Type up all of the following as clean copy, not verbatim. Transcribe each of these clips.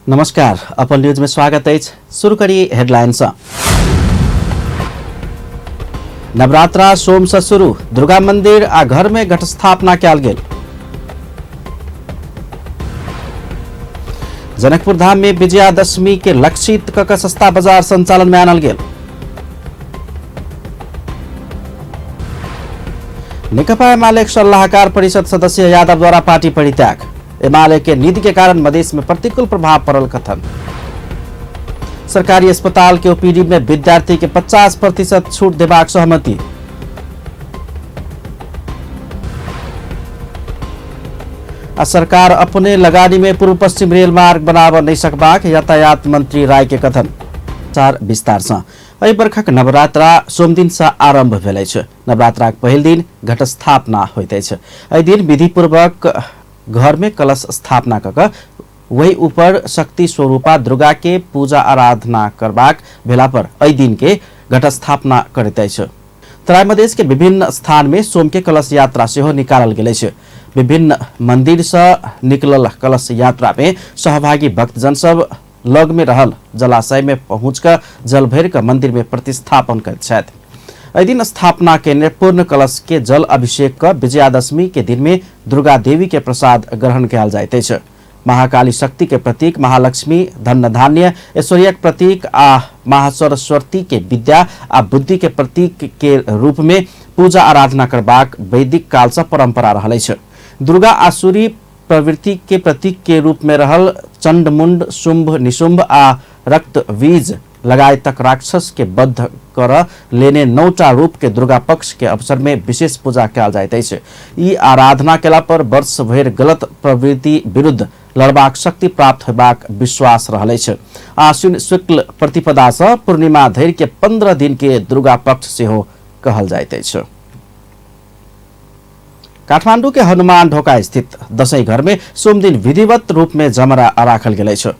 नमस्कार, अपन न्यूज में स्वागत अछि। शुरू करी हेडलाइन सँ। नवरात्रा सोम सँ शुरू, दुर्गा मंदिर आ घर में घटस्थापना कयल गेल। जनकपुर धाम में विजयादशमी के लक्षित क क सस्ता बाजार संचालन में आनल गेल। नेकपा एमाले सल्लाहकार परिषद सदस्य यादव द्वारा पार्टी परित्याग, एमाले के नीति के कारण मधेश में प्रतिकूल प्रभाव पड़ल कथन। सरकारी अस्पताल के ओपीडी में विद्यार्थी के 50% छूट देबाक सहमति। आ सरकार अपने लगानी में पूर्व पश्चिम रेल मार्ग बनाब नहीं सकबाक यातायात मंत्री राय के कथन। चार विस्तार सँ। एहि बरखक नवरात्रा सोमदिन सँ आरंभ भेल अछि। नवरात्राक पहिल दिन घटस्थापना होइत अछि। एहि दिन विधिपूर्वक घर में कलश स्थापना क क वही ऊपर शक्ति स्वरूपा दुर्गा के पूजा आराधना करबाक भेला पर एहि दिन के घटस्थापना करैत अछि। तराई मधेश के विभिन्न स्थान में सोम के कलश यात्रा सेहो निकालल गेल अछि। विभिन्न मंदिर सँ निकलल कलश यात्रा में सहभागी भक्तजन सब लग में रहल जलाशय में पहुँच क जल भरि क मंदिर में प्रतिस्थापन करैत छथि। एहि दिन स्थापना केने पूर्ण कलश के जल अभिषेक क विजयादशमी के दिन में दुर्गा देवी के प्रसाद ग्रहण कयल जाइत अछि। महाकाली शक्ति के प्रतीक महालक्ष्मी, धन धान्य ऐश्वर्यक प्रतीक आ महासरस्वती के विद्या आ बुद्धि के प्रतीक के रूप में पूजा आराधना करबाक वैदिक काल सँ परंपरा रहल अछि। दुर्गा आसुरी प्रवृत्ति के प्रतीक के रूप में रहल चंडमुंड, शुंभ, निशुंभ आ रक्तबीज लगायतक राक्षस के बद्ध कर लेने 9टा रूप के दुर्गा पक्ष के अवसर में विशेष पूजा कयल जाइत अछि। ई आराधना केला पर वर्ष भरि गलत प्रवृत्ति विरुद्ध लड़बाक शक्ति प्राप्त होयबाक विश्वास रहल अछि। आश्विन शुक्ल प्रतिपदा सँ पूर्णिमा धरि के 15 दिन के दुर्गा पक्ष सेहो कहल जाइत अछि। काठमांडू के हनुमान ढोका स्थित दशैं घर में सोमदिन विधिवत रूप में जमरा राखल गेल अछि।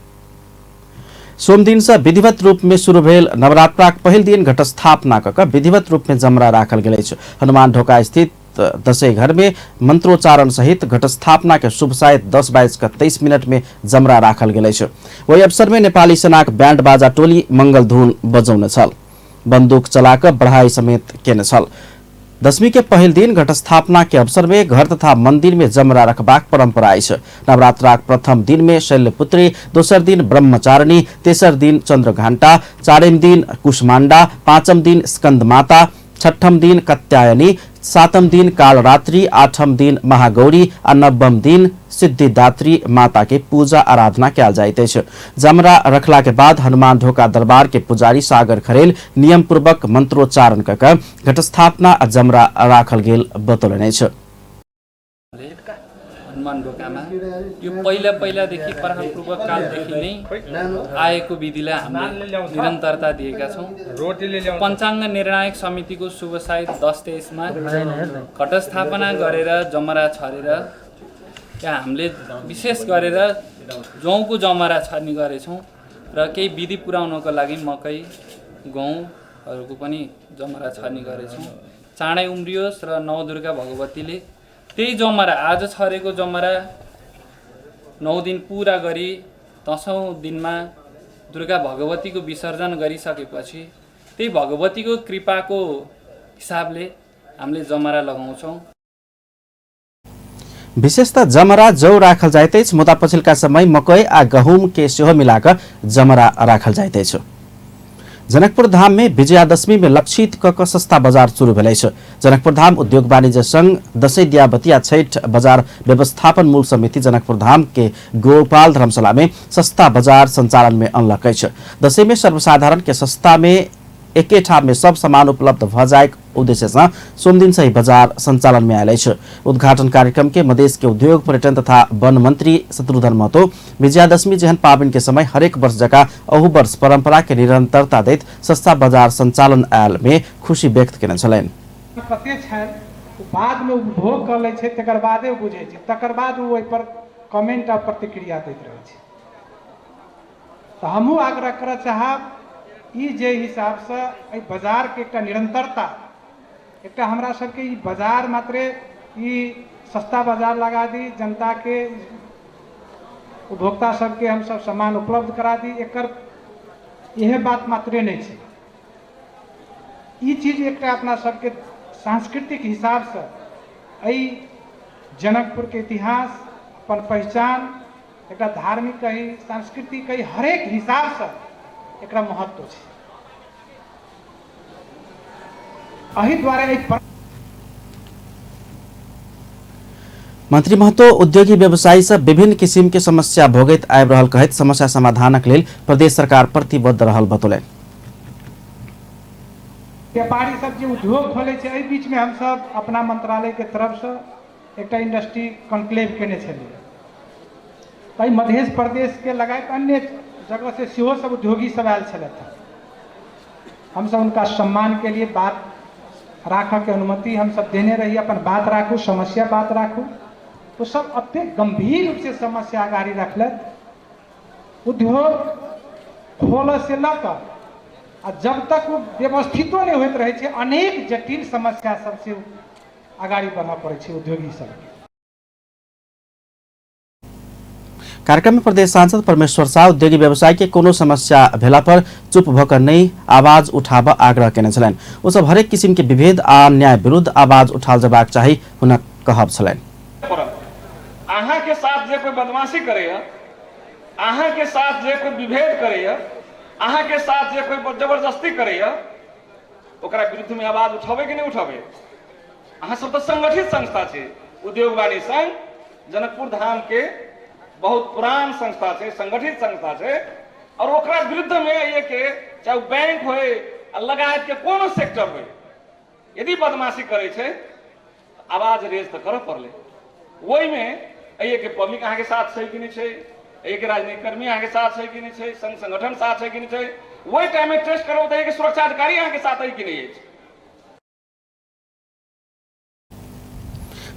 सोमदिन सँ विधिवत रूप में शुरू भेल नवरात्राक पहिल दिन घटस्थापना क क विधिवत रूप में जमरा राखल गेल अछि। हनुमान ढोका स्थित दशैं घर में मंत्रोच्चारण सहित घटस्थापना के शुभ साइत 10:23 में जमरा राखल गेल अछि। ओहि अवसर में नेपाली सेनाक बैंड बाजा टोली मंगल धुन बजौने छल। बंदूक चला क बढ़ाई समेत केने छल। दशमी के पहिल दिन घटस्थापना के अवसर में घर तथा मंदिर में जमरा रखबाक परंपरा अछि। नवरात्राक प्रथम दिन में शैलपुत्री, दोसर दिन ब्रह्मचारिणी, तेसर दिन चंद्रघंटा, चारिम दिन कुष्मांडा, पांचम दिन स्कंदमाता, छठम दिन कात्यायनी, सातम दिन कालरात्रि, आठम दिन महागौरी आ नवम दिन सिद्धिदात्री माता के पूजा आराधना कयल जाइत अछि। जमरा रखला के बाद हनुमान ढोका दरबार के पुजारी सागर खरेल नियम पूर्वक मंत्रोच्चारण क क घटस्थापना आ जमरा राखल गेल बतौलनि अछि। हनुमान ढोकामा यो पहिला पहिलादेखि परापूर्व कालदेखि नै आएको विधिलाई हामीले निरन्तरता दिएका छौँ। पञ्चाङ्ग निर्णायक समितिको शुभ साइत 10:23 घटस्थापना गरेर जमरा छरेर त्यहाँ हामीले विशेष गरेर जौँको जमरा छर्ने गरेछौँ र केही विधि पुर्याउनको लागि मकै गहुँहरूको पनि जमरा छर्ने गरेछौँ। चाँडै उम्रियोस् र नवदुर्गा भगवतीले त्यही जमरा आज छरेको जमरा 9 दिन पुरा गरी दशौँ दिनमा दुर्गा भगवतीको विसर्जन गरिसकेपछि त्यही भगवतीको कृपाको हिसाबले हामीले जमरा लगाउँछौँ। विशेषतः जमरा जौ राखल जाइत अछि, मुदा पछिल्का समय मकै आ गहुम के सेहो मिला क जमरा राखल जाइत अछि। जनकपुर धाम में विजयादशमी में लक्षित क क सस्ता बाजार शुरू भेल अछि। जनकपुर धाम उद्योग वाणिज्य संघ दशैं दियाबती आ छठि बाजार व्यवस्थापन मूल समिति जनकपुर धाम के गोपाल धर्मशाला में सस्ता बाजार संचालन में अनलक अछि। दशैं में सर्वसाधारण के सस्ता में एके ठाम में सब सामान उपलब्ध भ जाए उद्देश्य सँ सोमदिन से ही बाजार संचालन में आयल अछि। उद्घाटन कार्यक्रम के मधेश के उद्योग पर्यटन तथा वन मंत्री शत्रुघ्न महतो विजयादशमी जेहन पाबनि के समय हरेक वर्ष जकाँ अहू वर्ष परंपरा के निरंतरता दैत सस्ता बाजार संचालन आयल में खुशी व्यक्त केने छलनि। कते छनि ओ बादमे उपभोग कऽ लै छै तकर बादे ओ बुझै छै, तकर बाद ओ ओहिपर कमेन्ट आ प्रतिक्रिया दैत रहै छै। तऽ हमहूँ आग्रह करऽ चाहब ई जे हिसाबसँ एहि बाजारके एकटा निरन्तरता, एकटा हमरा सबके ई बाजार मात्रे ई सस्ता बाजार लगा दी, जनताके उपभोक्ता सबके हमसब सामान उपलब्ध करा दी। एकर इहे बात मात्रे नहि छै, ई चीज एकटा अपना सबके सांस्कृतिक हिसाबसँ एहि जनकपुरके इतिहास, अपन पहिचान, एकटा धार्मिक कही, सांस्कृतिक कही, हरेक हिसाबसँ एकरा महत्व छै। एहि दुआरे एहि मंत्री महतो उद्योगी व्यवसायी सब विभिन्न किसिम के समस्या भोगैत आबि रहल कहैत समस्या समाधानक लेल प्रदेश सरकार प्रतिबद्ध रहल बतौलनि। व्यापारी सब जे उद्योग खोलै छै, एहि बीचमे हमसब अपना मंत्रालयके तरफसँ एकटा इंडस्ट्री कॉन्क्लेव केने छलियै। एहि मध्य प्रदेशके लगायत अन्य जगह से सेहो सब उद्योगी सब आयल छलथि। हमसब हुनका सम्मान के लिए बात राखऽके अनुमति हमसब देने रही, अपन बात राखू, समस्या बात राखू। ओ सब एतेक गंभीर रूप से समस्या अगाड़ी रखलथि। उद्योग खोलऽ से लऽ कऽ आ जब तक ओ व्यवस्थितो नहि होइत रहै छै, अनेक जटिल समस्या सबसे अगाड़ी बढ़ऽ पड़ै छै उद्योगी सबके। कार्यक्रम में प्रदेश सांसद परमेश्वर साह उद्योगी व्यवसाय के कोनो समस्या भेला पर चुप भऽ कऽ नहि आवाज उठाबऽ आग्रह केने छलनि। ओ सब हरेक किसिम के विभेद आ अन्याय विरुद्ध आवाज उठाल जबाक चाही हुनक कहब छलनि। अहाँ के साथ जे कोई बदमाशी करैया, अहाँ के साथ जे कोई विभेद करैया, अहाँ के साथ जे कोई जबरदस्ती करैया, ओकरा विरुद्ध में आवाज उठाबै कि नहि उठाबै? अहाँ सब तऽ संगठित संस्था छै। उद्योग वाणी संघ जनकपुर धाम के बहुत पुरान संस्था छै, संगठित संस्था छै, और ओकरा विरुद्ध में ये के चाहे बैंक होय आ लगायत के कोनो सेक्टर होय, यदि बदमाशी करै छै आवाज रेज तऽ करऽ पड़लै। ओहिमे एहि के पब्लिक अहाँके साथ छै कि नहि छै, एहि के राजनीतिक कर्मी अहाँके साथ छै कि नहि छै, संघ संगठन साथ छै कि नहि छै, ओहि टाइम में टेस्ट करब तऽ एहि के सुरक्षा अधिकारी अहाँके साथ है कि नहि अछि।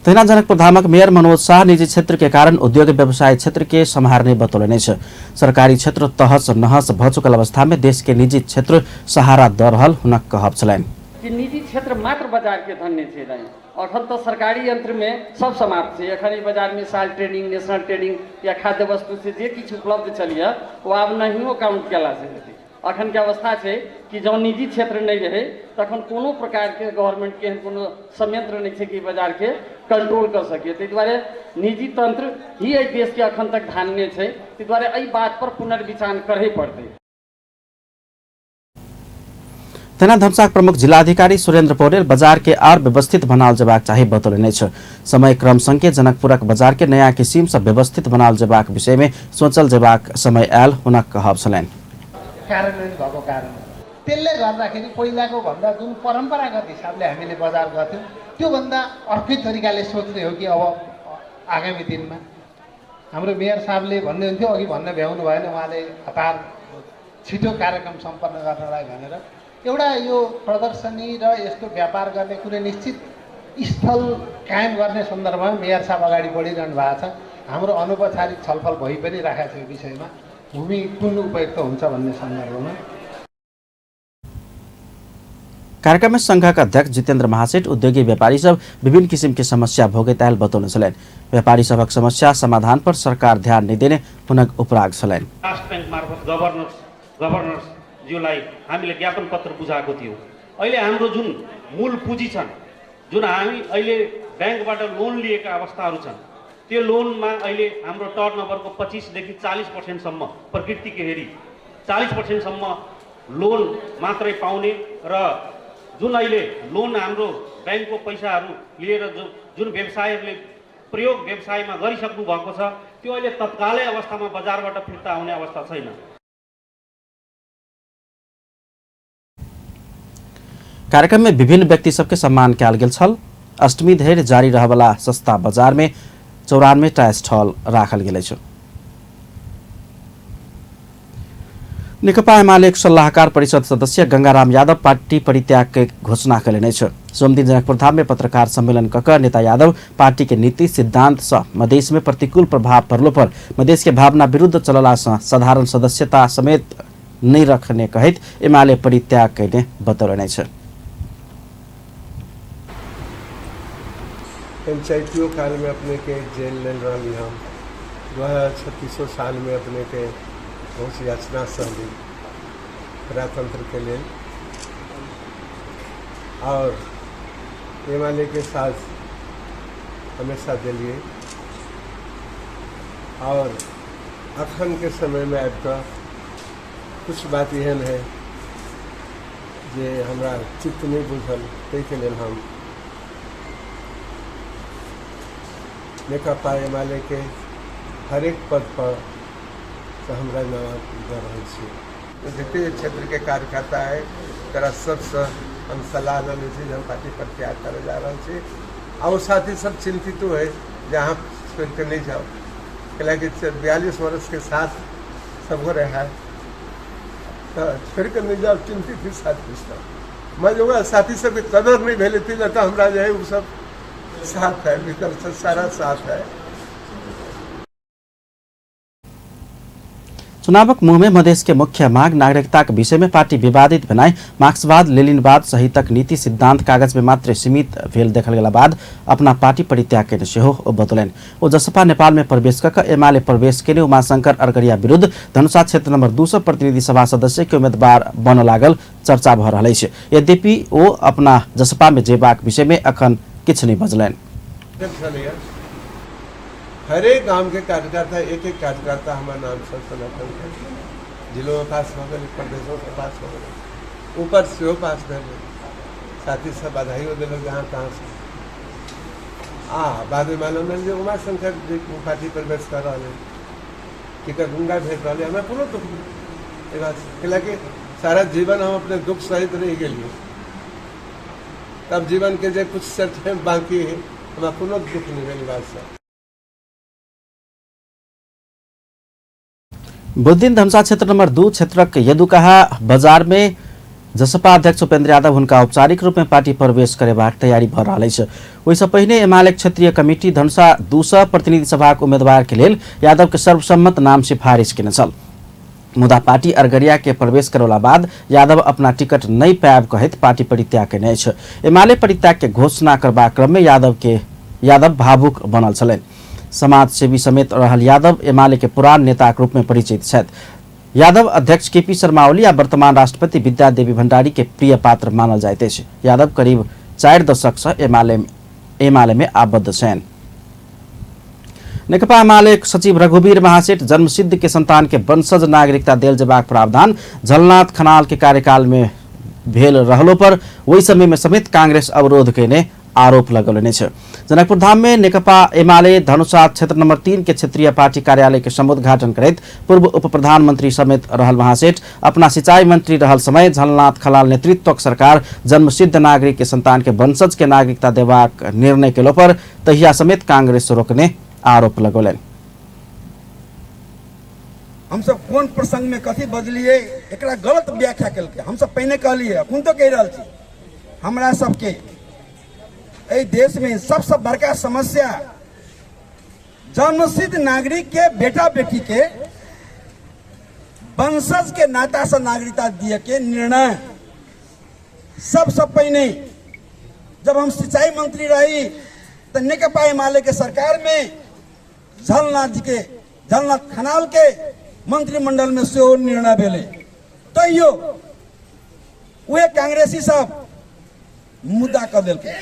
तहिना जनकपुर धामक मेयर मनोज शाह निजी क्षेत्र के कारण उद्योग व्यवसाय क्षेत्र के सम्हारने बतौलनि अछि। सरकारी क्षेत्र तहस नहस भऽ चुकल अवस्था में देश के निजी क्षेत्र सहारा दऽ रहल हुनक कहब छलनि। कि निजी क्षेत्र मात्र बाजार के धन्य छै दाइ, अखन तऽ सरकारी यंत्र में सब समाप्त छै। एखन ई बाजार में साल ट्रेडिंग, नेशनल ट्रेडिंग या खाद्य वस्तु से जे किछु उपलब्ध छलियै ओ आब नहियो काउंट केला से हेतै। अखन के अवस्था छै कि जँ निजी क्षेत्र नहि रहै तखन कोनो प्रकारके गवर्नमेंटके एहन कोनो संयंत्र नहि छै कि बाजारके कंट्रोल कऽ सकै। ताहि दुआरे निजी तंत्र ही एहि देशके अखन तक धानने छै। ताहि दुआरे एहि बात पर पुनर्विचार करहे पड़तै। तहिना धमसाक प्रमुख जिलाधिकारी सुरेंद्र पौडेल बाजार के आर व्यवस्थित बनाल जेबाक चाही बतौलनि अछि। समय क्रम संगे जनकपुरक बाजार के नया किसिम सँ व्यवस्थित बनाल जेबाक विषय में सोचल जेबाक समय आयल हुनक कहब छलनि। कार्यान्वयन भएको कारण हो। त्यसले गर्दाखेरि पहिलाको भन्दा जुन परम्परागत हिसाबले हामीले बजार गर्थ्यौँ त्योभन्दा अर्कै तरिकाले सोच्ने हो कि अब आगामी दिनमा। हाम्रो मेयर साहबले भन्नुहुन्थ्यो, अघि भन्न भ्याउनु भएन उहाँले, हतार छिटो कार्यक्रम सम्पन्न गर्नलाई भनेर, एउटा यो प्रदर्शनी र यस्तो व्यापार गर्ने कुनै निश्चित स्थल कायम गर्ने सन्दर्भमा मेयर साहब अगाडि बढिरहनु भएको छ। हाम्रो अनौपचारिक छलफल भइ पनि राखेको छ यो विषयमा, भूमि कुन उपयुक्त हुन्छ भन्ने सन्दर्भमा। कार्यक्रम में संघक अध्यक्ष जितेंद्र महासेठ उद्योगी व्यापारी सब विभिन्न किसिम के समस्या भोगैत आयल बतौने छलनि। व्यापारी सबक समस्या समाधान पर सरकार ध्यान नहि देने हुनक उपराग छलनि। राष्ट्र बैंक मार्फत गभर्नर्सज्यूलाई हामीले ज्ञापन पत्र बुझाएको थियौँ। अहिले हाम्रो जुन मूल पुँजी छन्, जुन हामी अहिले ब्याङ्कबाट लोन लिएका अवस्थाहरू छन्, त्यो लोनमा अहिले हाम्रो टर्नओभरको 25 देखि 40% प्रकृतिको हेरी 40% लोन मात्रै पाउने र जुन अहिले लोन हाम्रो ब्याङ्कको पैसाहरू लिएर जुन व्यवसायहरूले प्रयोग व्यवसायमा गरिसक्नु भएको छ त्यो अहिले तत्कालै अवस्थामा बजारबाट फिर्ता आउने अवस्था छैन। कार्यक्रम में विभिन्न व्यक्ति सबके सम्मान कयल गेल छल। अष्टमी धरि जारी रहवला सस्ता बाजार में 94 टा स्टॉल राखल गेल अछि। नेकपा एमाले सल्लाहकार परिषद सदस्य गंगाराम यादव पार्टी परित्याग के घोषणा कयलनि अछि। सोमदिन जनकपुर धाम में पत्रकार सम्मेलन क क नेता यादव पार्टी के नीति सिद्धांत सँ मधेश में प्रतिकूल प्रभाव पड़लो पर मधेश के भावना विरुद्ध चलला सँ साधारण सदस्यता समेत नहि रखने कहैत एमाले परित्याग कयने बतौलनि अछि। पंचायतियो कालमे अपनेके जेल लेल रहली हम। 2036 साल में अपने के बहुत याचना सहली प्रजातंत्र के लिए और एमाले के साथ हमेशा दिलिए और अखन के समय में आबिकऽ कुछ बात एहन है जे हमरा चित्त नहीं बुझल, ताहिके लेल हम नेकपा एमाले के हरेक पद पर से हम राजीनामा दऽ रहल छी। जते क्षेत्र के कार्यकर्ता है तरा सबसँ हम सलाह लेने छी जे हम पार्टी परित्याग करे जा रहल छी। आ ओ साथी सब चिंतितो है जे अहाँ छोड़ि कऽ नहीं जाओ, कैलाकि 42 वर्ष के साथ सबको रहा है तो छोड़ि कऽ नहीं जाओ, चिंतित ही साथी सब। मैं जो साथी सबके कदर नहीं भेल थी तो हमरा जे है वो सब साथ है, भीतर से सारा साथ है। चुनावक मुँह में मधेश के मुख्य मांग नागरिकता के विषय में पार्टी विवादित बनाई मार्क्सवाद लेनिनवाद सहितक नीति सिद्धांत कागज में मात्र सीमित भेल देखल गेला बाद अपना पार्टी परित्याग केने सेहो ओ बतौलनि। ओ जसपा नेपाल में प्रवेश कऽ एमाले प्रवेश केने उमाशंकर अरगरिया विरुद्ध धनुषा क्षेत्र नंबर 200 प्रतिनिधि सभा सदस्य के उम्मीदवार बनऽ लागल चर्चा भऽ रहल अछि। यद्यपि ओ अपना जसपा में जेबाक विषय में अखन किछु नहि बजलनि। हरेक गांव के कार्यकर्ता एक एक कार्यकर्ता हमारे नाम से समर्थन कर जिलों में पास हो गए, प्रदेशों से पास हो गए, ऊपर से पास भेल, साथी सब बधाइयो दिलक जहाँ तहाँ से। आ बाद में मालूम भेल जे उमाशंकर जी पार्टी प्रवेश कर रहा है, टिकट हुनका भेट रहा है, हमें कोनो दुख नहीं बात, कैलाकि सारा जीवन हम अपने दुख सहित रह गेलिए, तब जीवन के जे कुछ सेट बाकी है हमारा कोनो दुख नहीं भेल बात से। बुधदिन धनुषा क्षेत्र नंबर 2 क्षेत्रक यदुकाहा बाजार में जसपा अध्यक्ष उपेंद्र यादव हुनका औपचारिक रूप में पार्टी प्रवेश करेबाक तैयारी भऽ रहल अछि। ओहिसँ पहिने एमाले क्षेत्रीय कमिटी धनुषा 200 प्रतिनिधि सभाक उम्मीदवार के लेल यादव के सर्वसम्मत नाम सिफारिश केने छल, मुदा पार्टी अरगरिया के प्रवेश करौला बाद यादव अपना टिकट नहि पायब कहैत पार्टी परित्याग केने अछि। एमाले परित्याग के घोषणा करबाक क्रम में यादव भावुक बनल छलनि। समाजसेवी समेत रहल यादव एमाले के पुरान नेताक रूप में परिचित छथि। यादव अध्यक्ष केपी शर्मा ओली आ वर्तमान राष्ट्रपति विद्या देवी भंडारी के प्रिय पात्र मानल जाइत अछि। यादव करीब 4 दशक से एमाले में आबद्ध छनि। नेकपा एमाले सचिव रघुवीर महासेठ जन्मसिद्ध के संतान के वंशज नागरिकता देल जेबाक प्रावधान झलनाथ खनाल के कार्यकाल में भेल रहलो पर ओहि समय में समेत कांग्रेस अवरोध केने आरोप लगौलनि अछि। जनकपुर धाम में नेकपा एमाले धनुषा क्षेत्र नंबर 3 के क्षेत्रीय पार्टी कार्यालय के समुद्घाटन करैत पूर्व उप प्रधानमंत्री समेत रहल महासेठ अपना सिंचाई मंत्री रहल समय झलनाथ खनाल नेतृत्वक सरकार जन्मसिद्ध नागरिक के संतान के वंशज के नागरिकता देबाक निर्णय केलो पर तहिया समेत कांग्रेस रोकने आरोप लगौलनि। हम सब कोन प्रसंग में कथी बजलिए एकरा गलत व्याख्या केलकै। हम सब पहिने कहलिए, अखन तो कहि रहल छी, हमरा सबके एहि देश में सबसे बड़का समस्या जन्मसिद्ध नागरिक के बेटा बेटी के वंशज के नाता से नागरिकता दिए के निर्णय सबसे पहिने जब हम सिंचाई मंत्री रही तो नेकपा एमाले के सरकार में झलनाथ जी के झलनाथ खनाल के मंत्रिमंडल में सेहो निर्णय भेलै, तैयो वे कांग्रेसी सब मुद्दा कऽ देलकै।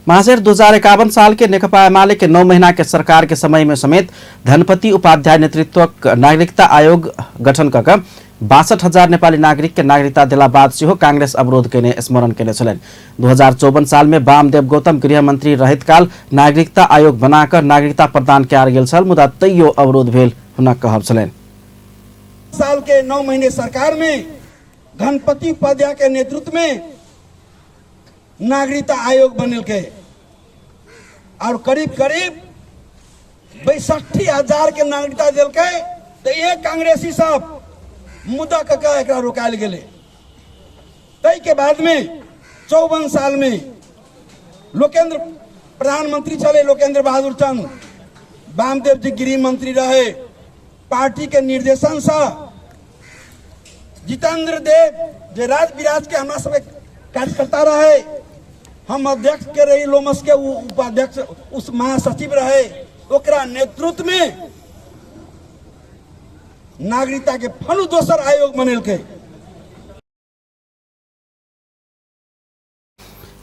महासेठ 2051 साल के नेकपा एमाले के 9 महीना के सरकार के समय में समेत धनपति उपाध्याय नेतृत्वक नागरिकता आयोग गठन कऽ कऽ 62,000 नेपाली नागरिक के नागरिकता देला बाद सेहो कांग्रेस अवरोध केने स्मरण केने छलनि। 2054 साल में वामदेव गौतम गृह मंत्री रहैत काल नागरिकता आयोग बनाकर नागरिकता प्रदान कयल गेल छल, मुदा तैयो अवरोध भेल हुनक कहब छलनि। साल के 9 महीने सरकार में धनपति उपाध्याय के नेतृत्व में नागरिकता आयोग बनेलकै और करीब करीब 62,000 के नागरिकता देलकै, तो ये कांग्रेसी सब मुद्दा कऽ कऽ एकरा रोकायल गेलै। ताहि के बाद में 54 साल में लोकेन्द्र प्रधानमंत्री छलै, लोकेन्द्र बहादुर चंद, वामदेव जी गृह मंत्री रहे, पार्टी के निर्देशन से जितेंद्र देव जे राज विराज के हमरा सबके कार्यकर्ता रहे, हम अध्यक्ष के रही लोमस के, उपाध्यक्ष उस महासचिव रहे, ओकरा नेतृत्व में नागरिकता के फनु दोसर आयोग बनेलकै।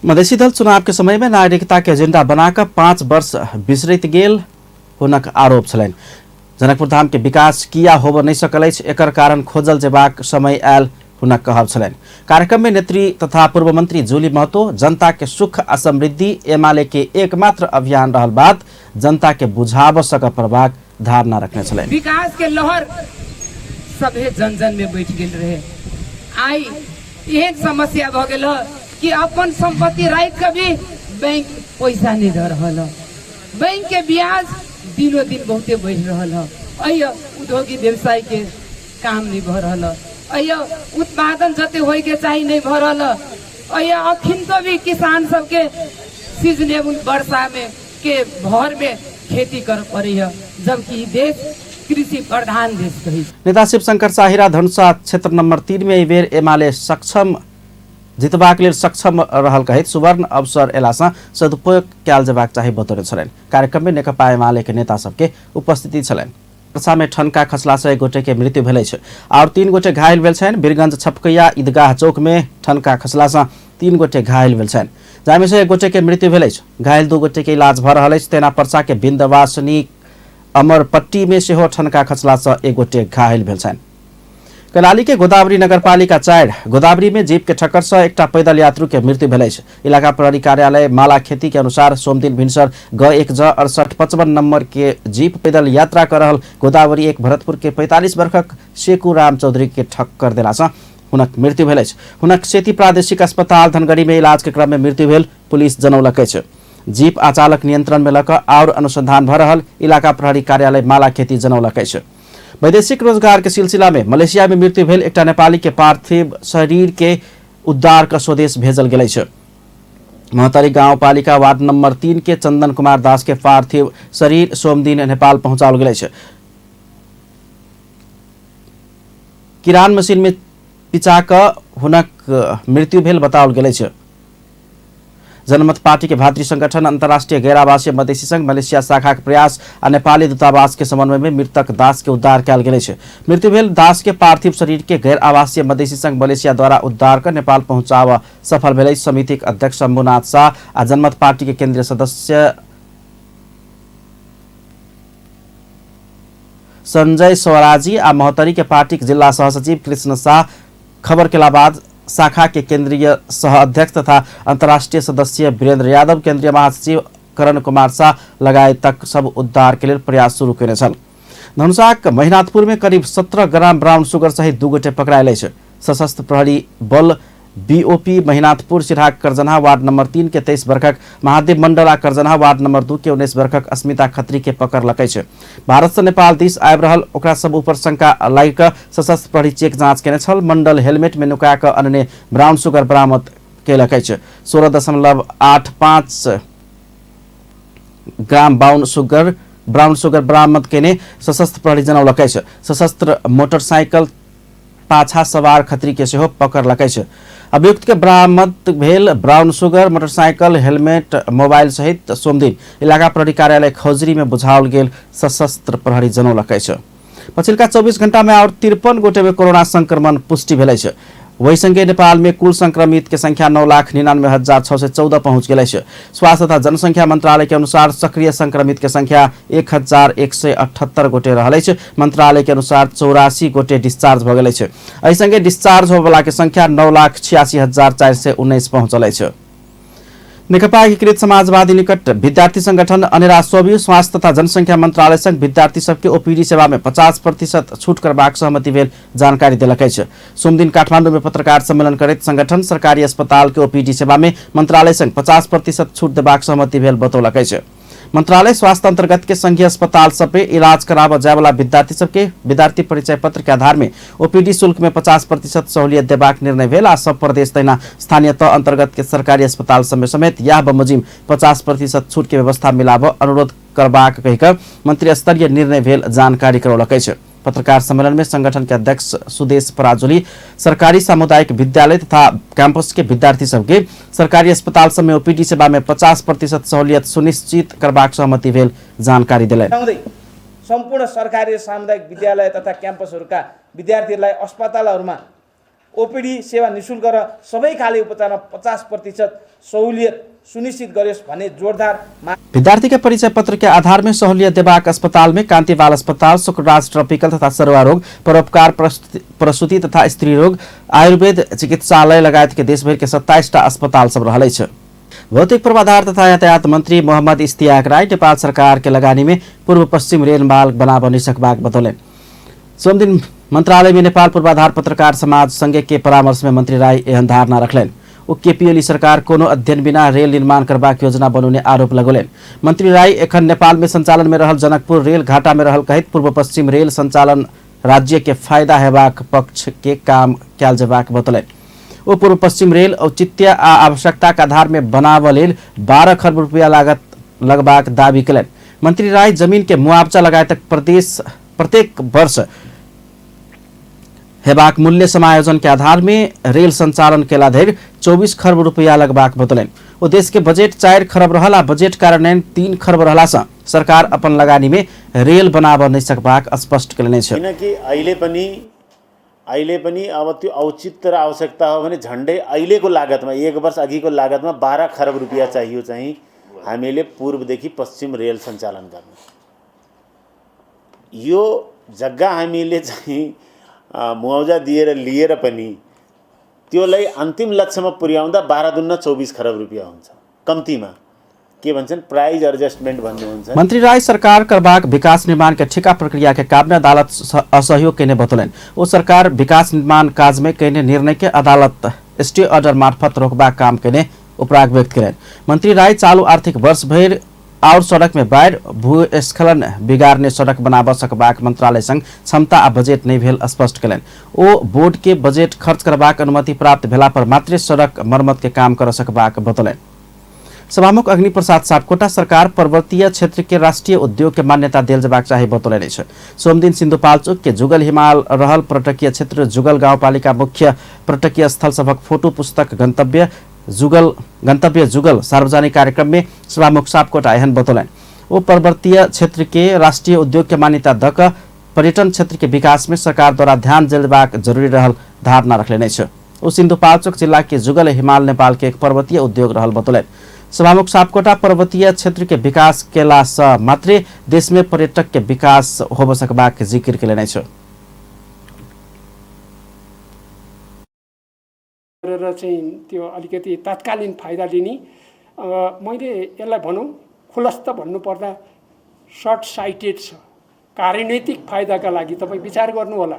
मधेसी दल चुनाव के समय में नागरिकता के एजेंडा बनाकर 5 वर्ष बिसरैत गेल हुनक आरोप छलनि। जनकपुर धाम के विकास किया होब नहीं सकल अछि, एकर कारण खोजल जेबाक समय आयल हुनक कहब छलनि। कार्यक्रम में नेत्री तथा पूर्व मंत्री जूली महतो जनता के सुख आ समृद्धि एमाले के एकमात्र अभियान रहल बात जनता के बुझाब सक पड़बाक धारणा रखने छलनि। विकास के लहर सभे जन जन में बैठ गेल रहे। आई एहन समस्या भ गेल कि अपन संपत्ति राखि के भी बैंक पैसा नहीं दे रहल है, बैंक के ब्याज दिनों दिन बहुते बढ़ि रहल है। अय उद्योगी व्यवसाय के काम नहीं भ रहल है, अय उत्पादन जते होय के चाही नहीं भ रहल है। अय अखिन तो भी किसान सबके सीजनेबल वर्षा में के भर में खेती कर पड़े है, जबकि देश कृषि प्रधान देश कही। नेता शिवशंकर शाहीरा धनुषा क्षेत्र नंबर 3 में एहि बेर एमाले सक्षम जितबाक लेल सक्षम रहल कहैत सुवर्ण अवसर एलासँ सदुपयोग कयल जेबाक चाही बतौने छलनि। कार्यक्रम में नेकपा एमाले के नेता सबके उपस्थिति छलनि। वर्षा में ठनका खसला से 1 गोटे के मृत्यु भेल अछि और 3 गोटे घायल भेल छनि। वीरगंज छपकैया ईदगाह चौक में ठनका खसला से 3 गोटे घायल भेल छनि, जाहिमे से 1 गोटे के मृत्यु भेल अछि। घायल 2 गोटे के इलाज भऽ रहल अछि। तेना पर्सा के बिंदवासनी अमरपट्टी में सेहो ठनका खसला से 1 गोटे घायल भेल छनि। कैलाली के गोदावरी नगरपालिका 4 गोदावरी में जीप के ठक्कर से एकटा पैदल यात्रु के मृत्यु भेल अछि। इलाका प्रहरी कार्यालय माला खेती के अनुसार सोमदिन भिनसर ग 1 ज 68 55 नंबर के जीप पैदल यात्रा कर रहल गोदावरी 1 भरतपुर के 45 वर्षक शेकू राम चौधरी के ठक्कर देला से हुनक मृत्यु भेल अछि। हुनक सेती प्रादेशिक अस्पताल धनगढ़ी में इलाज के क्रम में मृत्यु भेल पुलिस जनौलक अछि। जीप आ चालक नियंत्रण में लऽ और अनुसंधान भऽ रहल इलाका प्रहरी कार्यालय माला खेती जनौलक अछि। वैदेशिक रोजगार के सिलसिला में मलेशिया में मृत्यु भेल एकटा नेपाली के पार्थिव शरीर के उद्धार क स्वदेश भेजल गेल अछि। महोत्तरी गाउँपालिका वार्ड नंबर 3 के चंदन कुमार दास के पार्थिव शरीर सोमदिन नेपाल पहुंचाओल गेल अछि। किरान मशीन में पिचा क हुनक मृत्यु भेल बताओल गेल अछि। जनमत पार्टी के भातृ संगठन अंतर्राष्ट्रीय गैर आवासीय मधेसी संघ मलेशिया शाखा के प्रयास आ नेपाली दूतावास के समन्वय में मृतक दास के उद्धार कयल गेल अछि। मृत्यु भेल दास के पार्थिव शरीर के गैर आवासीय मधेसी संघ मलेशिया द्वारा उद्धार कर नेपाल पहुंचाव सफल भेल अछि। समितिक अध्यक्ष शंभुनाथ शाह आ जनमत पार्टी के केंद्रीय सदस्य संजय स्वराजी आ महोत्तरी के पार्टी के जिला सहसचिव कृष्ण शाह खबर केला बाद शाखा के केंद्रीय सह अध्यक्ष तथा अंतर्राष्ट्रीय सदस्य वीरेंद्र यादव, केंद्रीय महासचिव करण कुमार शाह लगायत तक सब उद्धार के लेल प्रयास शुरू केने छल। धनुषाक महिनाथपुर में करीब 17 ग्राम ब्राउन शुगर सहित 2 गोटे पकड़ायल अछि। सशस्त्र प्रहरी बल BOP Mahinathpur Siraha Karjanha ward number 3 के 23 वर्षक महादेव मंडल आ करजनहा वार्ड नंबर 2 के 19 वर्षक अस्मिता खत्री के पकड़लक अछि। भारत से नेपाल दिस आबि रहल ओकरा सब ऊपर शंका लागि कऽ सशस्त्र प्रहरी चेक जांच केने छल। मंडल हेलमेट में नुका कऽ अनने ब्राउन शुगर बरामद केलक अछि। 16.85 ग्राम ब्राउन शुगर बरामद केने सशस्त्र प्रहरी जनौलक अछि। सशस्त्र मोटरसाइकिल पाछा सवार खत्री के सेहो पकड़लक अछि। अभियुक्त के बरामद भेल brown sugar, motorcycle, helmet, mobile सहित सोमदिन इलाका प्रहरी कार्यालय खौजरी में बुझाओल गेल सशस्त्र प्रहरी जनौलक अछि। पछिलका 24 घंटा में और 53 गोटे में कोरोना संक्रमण पुष्टि भेल अछि। वही संगे नेपाल में कुल संक्रमित के संख्या 9,99,614 पहुंच गेल अछि। स्वास्थ्य तथा जनसंख्या मंत्रालय के अनुसार सक्रिय संक्रमित के संख्या 1,178 गोटे रहल अछि। मंत्रालय के अनुसार 84 गोटे डिस्चार्ज भ गेल अछि। एहि संगे डिस्चार्ज होबला के संख्या 9,86,419 पहुंचल अछि। नेकपा एकीकृत समाजवादी निकट विद्यार्थी संगठन अनेरा सोबी स्वास्थ्य तथा जनसंख्या मंत्रालय संग विद्यार्थी सबके ओपीडी सेवा में 50% छूट करबाक सहमति भेल जानकारी देलक अछि। सोमदिन काठमांडू में पत्रकार सम्मेलन करैत संगठन सरकारी अस्पताल के ओपीडी सेवा में मंत्रालय संग 50% छूट देबाक सहमति भेल बतौलक अछि। मंत्रालय स्वास्थ्य अंतर्गत के संघीय अस्पताल सब में इलाज कराबऽ जायवाला विद्यार्थी सबके विद्यार्थी परिचय पत्र के आधार में ओपीडी शुल्क में 50% सहूलियत देबाक निर्णय भेल आ सब प्रदेश तहिना स्थानीय तह अंतर्गत के सरकारी अस्पताल सब में समेत यह बमोजिम 50% छूट के व्यवस्था मिलाबऽ अनुरोध करबाक कहि कऽ मंत्रिस्तरीय निर्णय भेल जानकारी करौलक अछि। पत्रकार सम्मेलन में संगठन के अध्यक्ष सुदेश पराजुली सरकारी सामुदायिक विद्यालय तथा कैंपस के विद्यार्थी सबके सरकारी अस्पताल सब में ओपीडी सेवा में 50% सहूलियत सुनिश्चित करबाक सहमति भेल जानकारी देलनि। सम्पूर्ण सरकारी सामुदायिक विद्यालय तथा क्याम्पसहरूका विद्यार्थीहरूलाई अस्पतालहरूमा ओपीडी सेवा निशुल्क र सबै खाले उपचारमा 50% सहुलियत सुनिश्चित गरियोस् भन्ने जोरदार विद्यार्थी के परिचय पत्र के आधार में सहूलियत देबाक अस्पताल में कांति बाल अस्पताल, शुक्रराज ट्रॉपिकल तथा सरुआ रोग, परोपकार प्रसूति तथा स्त्री रोग, आयुर्वेद चिकित्सालय लगायत के देशभर के 27 टा अस्पताल सब रहल अछि। भौतिक पूर्वाधार तथा यातायात मंत्री मोहम्मद इश्तियाक राय नेपाल सरकार के लगानी में पूर्व पश्चिम रेल मार्ग बनाब नहि सकबाक बतौलनि। सोमदिन मंत्रालय में नेपाल पूर्वाधार पत्रकार समाज संघ के परामर्श में मंत्री राय एहन धारणा रखलनि। ओ केपी ओली सरकार कोनो अध्ययन बिना रेल निर्माण करबाक योजना बनौने आरोप लगौलनि। मंत्री राय एखन नेपाल में संचालन में रहल जनकपुर रेल घाटा में रहल कहैत पूर्व पश्चिम रेल संचालन राज्य के फायदा हेबाक पक्ष के काम कयल जेबाक बतौलनि। ओ पूर्व पश्चिम रेल औचित्य आ आवश्यकता के आधार में बनाबऽ लेल 12 खरब रुपया लागत लगबाक दावी कयलनि। मंत्री राय जमीन के मुआवजा लगायत प्रदेश प्रत्येक वर्ष हेबाक मूल्य समायोजन के आधार में रेल संचालन केला धरि 24 खरब रुपया लगबाक बतौलनि। ओ देश के बजट 4 खरब रहल आ बजट कार्यान्वयन 3 खरब रहला सँ सरकार अपन लगानी में रेल बनाबऽ नहि सकबाक स्पष्ट कयलनि अछि। किनकि अहिले पनि अब त्यो औचित्य र आवश्यकता हो भने झन्डै अहिलेको लागतमा एक वर्ष अघिको लागतमा 12 खरब रुपियाँ चाहियो चाहिँ हामीले पूर्वदेखि पश्चिम रेल सञ्चालन गर्न। यो जग्गा हामीले चाहिँ मुआवजा दिएर लिएर पनि त्यसलाई अन्तिम लक्ष्यमा पुर्याउँदा 12 दुना 24 खरब रुपियाँ हुन्छ कम्तीमा। के भन्छन् प्राइज एडजस्टमेन्ट भन्नुहुन्छ। मंत्री राय सरकार करबाक विकास निर्माण के ठेका प्रक्रिया के काम में अदालत असहयोग केने बतौलनि। ओ सरकार विकास निर्माण काज में केने निर्णय के अदालत स्टे ऑर्डर मार्फत रोकबाक काम केने उपराग व्यक्त कयलनि। मंत्री राय चालू आर्थिक वर्ष भरि और सड़क में बाढ़ि भूस्खलन बिगाड़ने सड़क बनाबऽ सकबाक मंत्रालय संग क्षमता आ बजट नहि भेल स्पष्ट कयलनि। ओ बोर्ड के बजट खर्च करबाक अनुमति प्राप्त भेला पर मात्रे सड़क मरम्मत के काम कर सकबाक बतौलनि। सभामुख अग्नि प्रसाद सापकोटा सरकार पर्वतीय क्षेत्र के राष्ट्रीय उद्योग के मान्यता देल जेबाक चाही बतौलनि अछि। सोमदिन सिन्धुपाल्चोक के जुगल हिमाल रहल पर्यटकीय क्षेत्र जुगल गाउँपालिका मुख्य पर्यटकीय स्थल सभक फोटो पुस्तक गन्तव्य जुगल सार्वजनिक कार्यक्रम में सभामुख सापकोटा एहन बतौलनि। ओ पर्वतीय क्षेत्र के राष्ट्रीय उद्योग के मान्यता दक पर्यटन क्षेत्र के विकास में सरकार द्वारा ध्यान देबाक जरूरी रहल धारणा रखलनि अछि। ओ सिन्धुपाल्चोक जिला के जुगल हिमाल नेपाल के एक पर्वतीय उद्योग रहल बतौलनि। सभामुख सापकोटा पर्वतीय क्षेत्र के विकास केला सँ मात्रे देश में पर्यटक के विकास होब सकबाक जिकिर केलनि अछि। र चाहिँ त्यो अलिकति तात्कालीन फाइदा लिने मैले यसलाई भनौँ खुलस्त भन्नुपर्दा सर्ट साइटेड छ। कार्यनैतिक फाइदाका लागि तपाईँ विचार गर्नुहोला,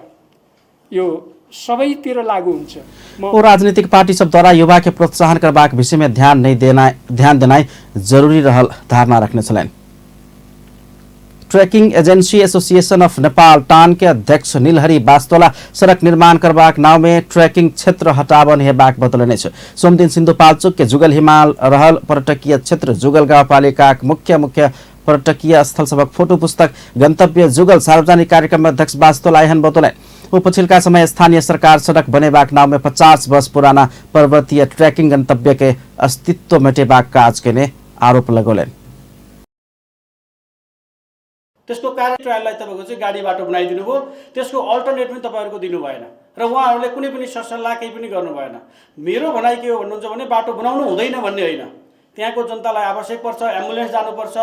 यो सबैतिर लागू हुन्छ। ओ राजनीतिक पार्टी सब द्वारा युवा के प्रोत्साहन करबाक विषय में ध्यान देनाइ जरूरी रहल धारणा रखने छलनि। Trekking agency association of Nepal TAN के अध्यक्ष नीलहरि बास्तोला सड़क निर्माण करबाक नाव में ट्रैकिंग क्षेत्र हटावन हेबाक बतौलनि अछि। सोमदिन सिन्धुपाल्चोक के जुगल हिमाल रहल पर्यटकीय क्षेत्र जुगल गाउँपालिकाक मुख्य मुख्य पर्यटकीय स्थल सभक फोटो पुस्तक गन्तव्य जुगल सार्वजनिक कार्यक्रम में अध्यक्ष बास्तोला एहन बतौलनि। ओ पछिल्का समय स्थानीय सरकार सड़क बनेबाक नाव में 50 वर्ष पुराना पर्वतीय ट्रैकिंग गन्तव्य के अस्तित्व मेटेबाक काज केने आरोप लगौलनि। त्यसको कारण ट्रायललाई तपाईँको चाहिँ गाडी बाटो बनाइदिनु भयो, त्यसको अल्टरनेट पनि तपाईँहरूको दिनु भएन र उहाँहरूले कुनै पनि सरसल्लाह केही पनि गर्नु भएन। मेरो भनाइ के हो भन्नुहुन्छ भने बाटो बनाउनु हुँदैन भन्ने होइन, त्यहाँको जनतालाई आवश्यक पर्छ, एम्बुलेन्स जानुपर्छ,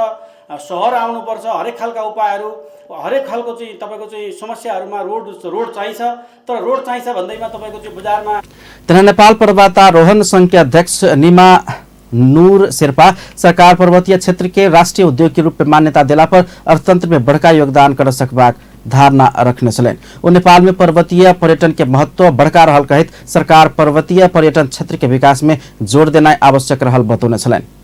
सहर आउनुपर्छ, हरेक खालका उपायहरू, हरेक खालको चाहिँ तपाईँको चाहिँ समस्याहरूमा रोड चाहिन्छ। तर रोड चाहिन्छ भन्दैमा तपाईँको चाहिँ बजारमा। त्यहाँ नेपाल पर्वतारोहण सङ्घ के अध्यक्ष निमा नूर शेर्पा सरकार पर्वतीय क्षेत्र के राष्ट्रीय उद्योग के रूप में मान्यता देला पर अर्थतंत्र में बड़का योगदान कर सकबाक धारणा रखने छलनि। ओ नेपाल में पर्वतीय पर्यटन के महत्व बड़का रहल कहैत सरकार पर्वतीय पर्यटन क्षेत्र के विकास में जोर देनाइ आवश्यक रहल बतौने छलनि।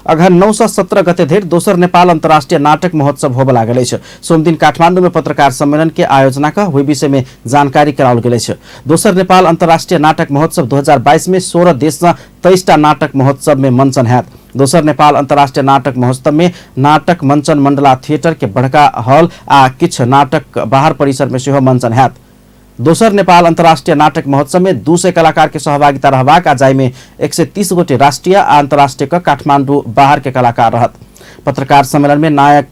अगहन 9 से 17 गते धरि दोसर नेपाल अन्तर्राष्ट्रिय नाटक महोत्सव होबय लागल अछि। सोमदिन काठमाडौँ में पत्रकार सम्मेलन के आयोजना क ओहि विषय में जानकारी कराओल गेल अछि। दोसर नेपाल अन्तर्राष्ट्रिय नाटक महोत्सव 2022 में 16 देश सँ 23 टा नाटक महोत्सव में मंचन हैत। दोसर नेपाल अंतर्राष्ट्रीय नाटक महोत्सव में नाटक मंचन मंडला थिएटर के बड़का हॉल आ किछु नाटक बाहर परिसर में सेहो मंचन हैत। दोसर नेपाल अंतर्राष्ट्रीय नाटक महोत्सव में 200 कलाकार के सहभागिता रहबाक आ जाहि में 130 गोटे राष्ट्रीय आ अंतर्राष्ट्रीय क काठमांडू बाहर के कलाकार रहत। पत्रकार सम्मेलन में नायक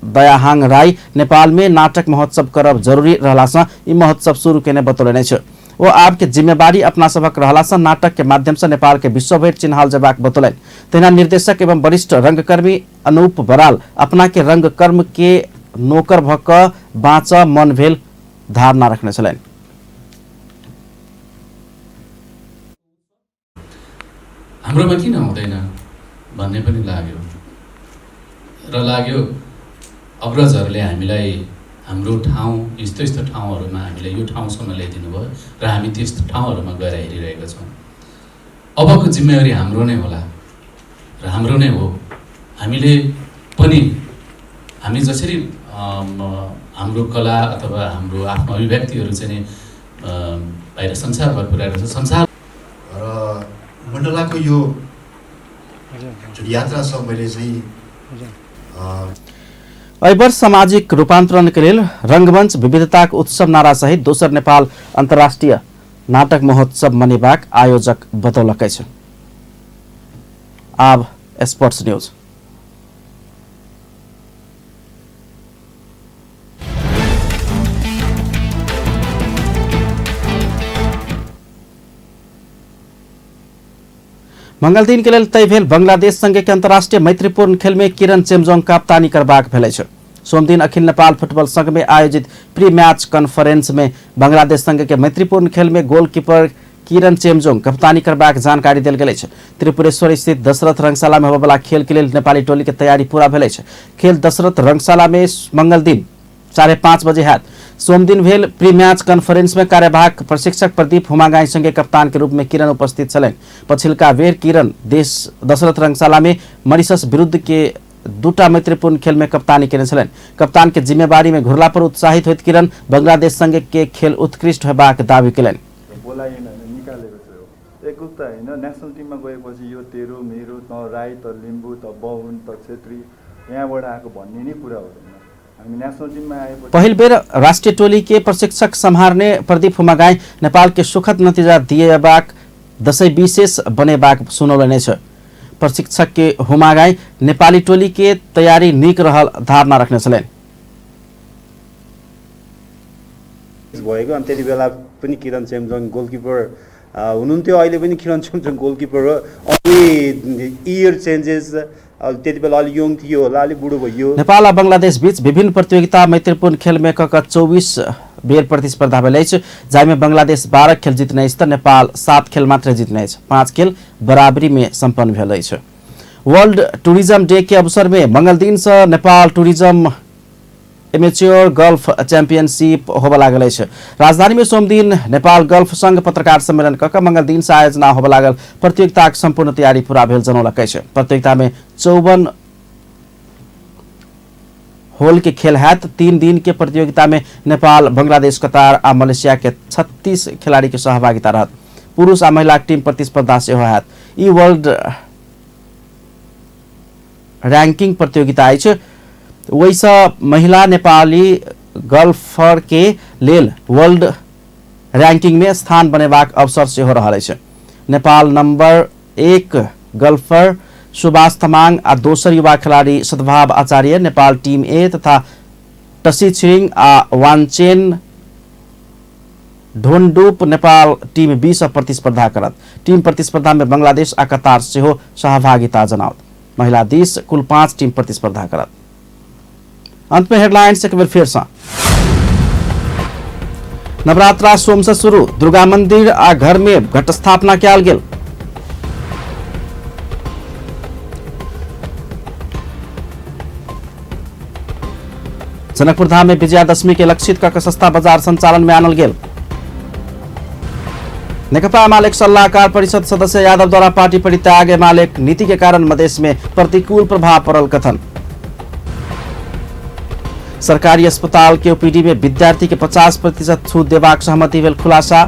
दयाहाङ राई नेपाल में नाटक महोत्सव करब जरूरी रहला सँ ई महोत्सव शुरू केने बतौलनि अछि। ओ आब के जिम्मेवारी अपना सभक रहला सँ नाटक के माध्यम सँ नेपाल के विश्वभरि चिन्हाल जेबाक बतौलनि। तहिना निर्देशक एवं वरिष्ठ रंगकर्मी अनूप बराल अपना के रंगकर्म के नोकर भ क बाँच मन भेल धारणा रखने छलनि। हाम्रोमा किन हुँदैन भन्ने पनि लाग्यो र लाग्यो अग्रजहरूले हामीलाई हाम्रो ठाउँ यस्तो यस्तो ठाउँहरूमा हामीलाई यो ठाउँसम्म ल्याइदिनु भयो र हामी त्यस्तो ठाउँहरूमा गएर हेरिरहेका छौँ। अबको जिम्मेवारी हाम्रो नै होला र हाम्रो नै हो। हामीले पनि हामी जसरी हाम्रो कला अथवा हाम्रो आफ्नो अभिव्यक्तिहरू चाहिँ नि बाहिर संसारभर पुर्याएको छ संसार र मण्डलाको यो जुन यात्रा छ मैले चाहिँ एहि वर्ष सामाजिक रूपांतरण के लेल रंगमंच विविधताक उत्सव नारा सहित दोसर नेपाल अंतर्राष्ट्रीय नाटक महोत्सव मनेबाक आयोजक बतौलक अछि। आब स्पोर्ट्स न्यूज। मंगल दिन के लेल तय भेल बांग्लादेश संगे के अंतर्राष्ट्रीय मैत्रीपूर्ण खेल में किरण चेम्जोङ कप्तानी करबाक भेल अछि। सोमदिन अखिल नेपाल फुटबॉल संघ में आयोजित प्री मैच कॉन्फ्रेंस में बांग्लादेश संघ के मैत्रीपूर्ण खेल में गोलकीपर किरण चेम्जोङ कप्तानी करबाक जानकारी देल गेल अछि। त्रिपुरेश्वर स्थित दशरथ रंगशाला में होबयवला खेल के लेल नेपाली टोली के तैयारी पूरा भेल अछि। खेल दशरथ रंगशाला में मंगल दिन 5:30 बजे हैत। सोमदिन भेल प्री मैच कॉन्फ्रेंस में कार्यवाहक प्रशिक्षक प्रदीप हुमागाई संगे कप्तान के रूप में किरण उपस्थित छलनि। पछिलका बेर किरण देश दशरथ रंगशाला में मरीशस विरुद्ध के दूटा मैत्रीपूर्ण खेल में कप्तानी केने छलनि। कप्तान के जिम्मेवारी में घुरला पर उत्साहित होइत किरण बांग्लादेश संगे के खेल उत्कृष्ट होबाक दावी केलनि। नेसनल टिममा गएपछि यो तेरो मेरो त राई त लिम्बू त बाहुन त छेत्री यहाँबाट आएको भन्ने नै कुरा हुँदैन। पहिल बेर राष्ट्रीय टोली के प्रशिक्षक सम्हारने प्रदीप हुमागाई नेपाल के सुखद नतीजा दिएबाक दशैं विशेष बनेबाक सुनौलनि अछि। प्रशिक्षक के हुमागाई नेपाली टोली के तैयारी नीक रहल धारणा रखने छलनि। भएको अनि त्यति बेला पनि किरण चेम्जोङ गोलकिपर हुनुहुन्थ्यो, अहिले पनि किरण चेम्जोङ गोलकिपर हो। अनि इयर चेन्जेस त्यति बेला अलि यङ थियो होला, अलि बुढो भयो। नेपाल आ बांग्लादेश बीच विभिन्न प्रतियोगिता मैत्रीपूर्ण खेल में क 24 बेर प्रतिस्पर्धा भेल अछि, जाहिमे बांग्लादेश 12 खेल जितने अछि त नेपाल 7 खेल मात्र जितने अछि। 5 खेल बराबरी में सम्पन्न भेल अछि। वर्ल्ड टूरिज्म डे के अवसर में मंगल दिन से Nepal tourism amateur golf championship होबय लागल अछि। राजधानी में सोमदिन नेपाल गोल्फ संघ पत्रकार सम्मेलन क मंगल दिन से आयोजना होबय लागल प्रतियोगिताक संपूर्ण तैयारी पूरा भेल जनौलक अछि। प्रतियोगिता में 54 होल के खेल हैत। 3 दिन के प्रतियोगिता में नेपाल, बांग्लादेश, कतार आ मलेशिया के 36 खिलाड़ी के सहभागिता रहत। पुरुष आ महिला टीम प्रतिस्पर्धा सेहो हैत। ई वर्ल्ड रैंकिंग प्रतियोगिता अछि। ओहिसँ महिला नेपाली गोल्फर के लेल वर्ल्ड रैंकिंग में स्थान बनेबाक अवसर सेहो रहल अछि। नेपाल नंबर 1 गोल्फर सुभाष तमाङ आ दोसर युवा खिलाड़ी सद्भाव आचार्य नेपाल टीम ए तथा टसी छिरिङ आ वानचेन ढोन्डुप नेपाल टीम बी सँ प्रतिस्पर्धा करत। टीम प्रतिस्पर्धा में बांग्लादेश आ कतार सेहो सहभागिता जनाओत। महिला दिस कुल 5 टीम प्रतिस्पर्धा करत। अंत में हेडलाइंस एक बेर फेर सँ। नवरात्रा सोम से शुरू, दुर्गा मंदिर आ घर में घट स्थापना कयल गेल। जनकपुर धाम में विजयादशमी के लक्षित क सस्ता बाजार संचालन में आनल गेल। नेकपा एमाले सल्लाहकार परिषद सदस्य यादव द्वारा पार्टी परित्याग एमाले नीति के कारण मधेश में प्रतिकूल प्रभाव पड़ल कथन। सरकारी अस्पताल के ओपीडी में विद्यार्थी के 50% छूट देबाक सहमति भेल खुलासा।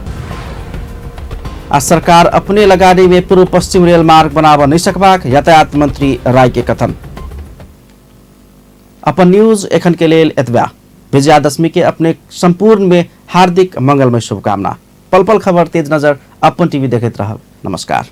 आ सरकार अपने लगानी में पूर्व पश्चिम रेल मार्ग बनाबऽ नहि सकबाक यातायात मंत्री राय के कथन। अपन न्यूज एखन के लेल एतबा। विजयादशमी के अपने संपूर्ण में हार्दिक मंगलमय शुभकामना। पल पल खबर तेज नजर अपन टीवी देखैत रहब। नमस्कार।